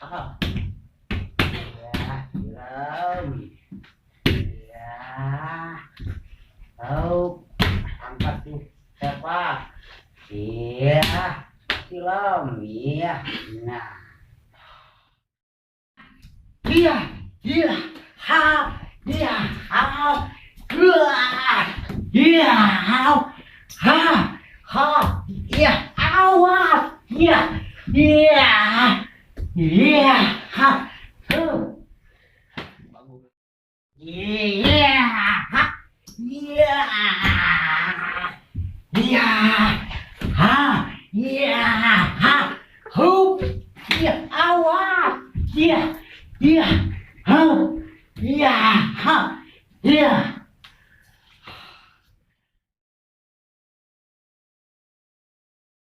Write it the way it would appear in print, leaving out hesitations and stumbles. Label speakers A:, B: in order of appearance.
A: Ah. Ya, silam. Ya. Oh, angkat tuh. Siapa? Iya, silam. Iya. Nah. Iya, ha, iya, ha, wah, iya, ha, ha, iya, awas, iya, ha, huh. Bagus. Iya, ha, iya, ha, iya, ha, hup, iya, awas, iya, ha, iya, ha, iya.